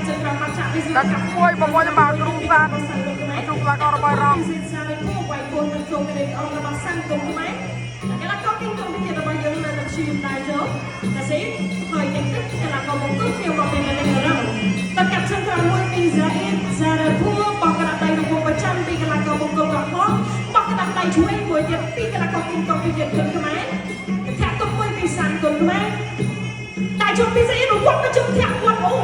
កាត់ជើងក្រោមបាត់ចាក់ពី ដាក់មួយបងប្អូនបាទគ្រូសានជួបកីឡាកររបស់រង សារីពូវាយគូននឹងជុំគ្នាអង្គរបស់សាន់គុំខ្មែរកីឡាករគីងកុំពិជាតិរបស់យើងនៅនឹងឈាមដែរចូលតាស៊ីហើយតិចតិចកីឡាករបង្គោលខៀវមកពីនៅនឹងរងតកាត់ជើងក្រោមមួយពីហ្សាអ៊ីតសារ៉ាពូបោះក្តាប់ដៃរងប្រចាំពីកីឡាករបង្គោលក្រហមបោះក្តាប់ដៃឆ្វេងមួយទៀតពីកីឡាករគីងកុំពិជាតិគុនខ្មែរធាក់ទុំមួយពីសាន់គុំខ្មែរ តែជុំពីស្អីរវត់មកជុំធាក់គាត់អូ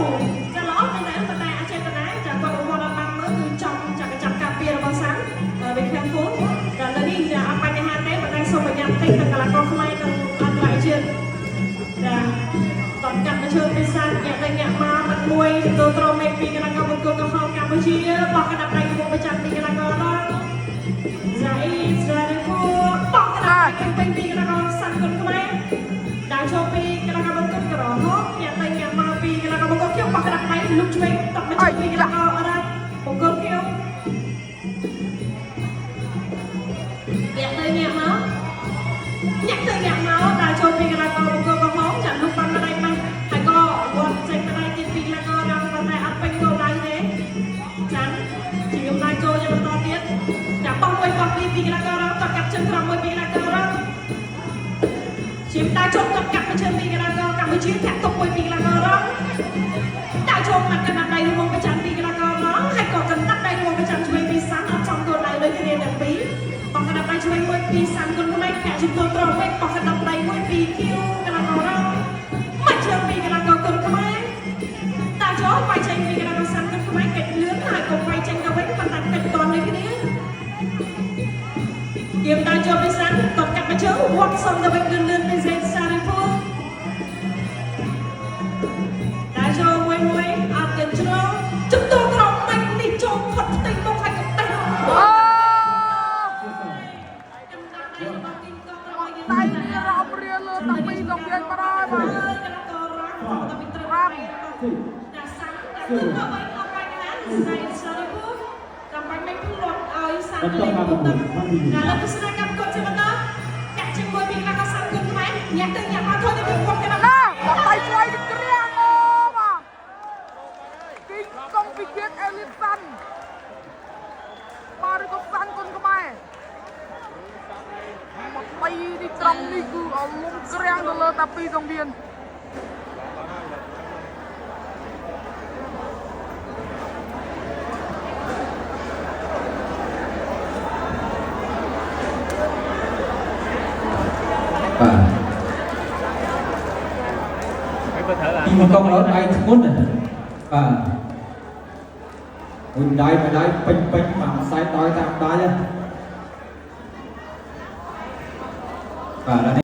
ចាល្អមែនទេប៉ុន្តែអចេតនាចាគាត់រវត់អត់បានមើលគឺចំចាកចាប់ការពាររបស់សាំវា careful តែលើនេះចាអត់បញ្ហាទេប៉ុន្តែសូមប្រញាប់តិចដល់កីឡាករខ្មែរនិងអន្តរជាតិចាតកាត់មកជើងពីសាំញាក់ទៅញាក់មកបាត់មួយទទួលត្រមេពីកីឡាករបង្គោលក្រហមកម្ពុជាបោះកណ្ដាប់ដៃកំពុងប្រចាំពីកីឡាករដល់ហ្សាអ៊ីហ្សារីពូបោះកណ្ដាប់ដៃពេញពីកីឡាករសាំគុនខ្មែរ ដើរចូលពីកីឡាករបង្គោលក្រហមញាក់ទៅញាក់មកពីកីឡាករបង្គោលខៀវបោះក្តាប់ដៃលុកឆ្វេងតក់មកចូលពីកីឡាករអរ៉ាបង្គោលខៀវញាក់ទៅញាក់មកញាក់ទៅញាក់មកដើរចូលពីកីឡាករបង្គោលក្រហមចាក់លុកបានម្ដាយម៉េះហើយក៏វត្តចេញម្ដាយទៀតពីកីឡាកររងប៉ុន្តែអត់ពេញគោលដៅទេចាំជាខ្ញុំដើរចូលយ៉ាងបន្តទៀតចាក់បោះមួយបោះពីរពីកីឡាកររងតកាត់ជើងក្រោមមួយពីកីឡាកររង ជាមដើរចូលកាត់កាត់មកជើងពីកីឡាករកម្ពុជាធាក់ទុកមួយពីកីឡាកររងដើរចូលមាត់កណ្ដាប់ដៃរងប្រចាំពីកីឡាកររងហើយក៏កណ្ដាប់ដៃរងប្រចាំឆ្វេងពីសាន់អត់ចំគោលដៅដូចគ្នាទាំងពីរបោះកណ្ដាប់ដៃឆ្វេងមួយពីសាន់គុណខ្មែរធាក់ជំនួសត្រង់វិញបោះកណ្ដាប់ដៃមួយពីខៀវកីឡាកររងមកជើងពីកីឡាករគុណខ្មែរដើរចូលវាយចេញពីកីឡាករសាន់គុណខ្មែរកិច្ចលឿនហើយក៏វាយចេញទៅវិញប៉ុន្តែកិច្ចតន់ដូចគ្នា គៀមដើរចូលពីសាន់តកាត់មកជើងវត្តសុំទៅវិញលឿនលឿនពីសេសារីពូដើរចូលមួយមួយអត់ទៅជ្រងចំទូក្រមមិននេះចូលផុតផ្ទៃមុខហើយកតេះ អូ កំដាប់ដៃរបស់គីងកងរបស់យើង ដៃរំរៀលលើតាំងពីសង្វៀនមកហើយបាទ កណ្ដាលរងទៅពីត្រឹមតែសាន់តែគឺទៅវិញអត់បញ្ហាសេសារីពូចាំបាញ់មិនភ្លាត់ឲ្យសាន់លេងពុកទឹក ឥឡូវទស្សនកម្មគាត់ជាបន្តកាក់ជាមួយពីកីឡាករសាំគុណខ្មែរញាក់ទៅញាក់មកថយទៅវិញគាត់កណ្ដាល ណាបដៃឆ្វេងក្រៀងអូបាទគីងកុងពិជាតិអេលីសាន់បាទឬក៏សាន់គុនខ្មែរមកដៃនេះត្រង់នេះគឺអលំក្រៀងទៅលើតាពីសង្វៀន បាទពីមកកងរត់ដៃធ្ងន់ណាស់បាទមួយដៃមួយដៃពេញពេញមកខ្សែដោយតាមដៃណាបាទដល់នេះ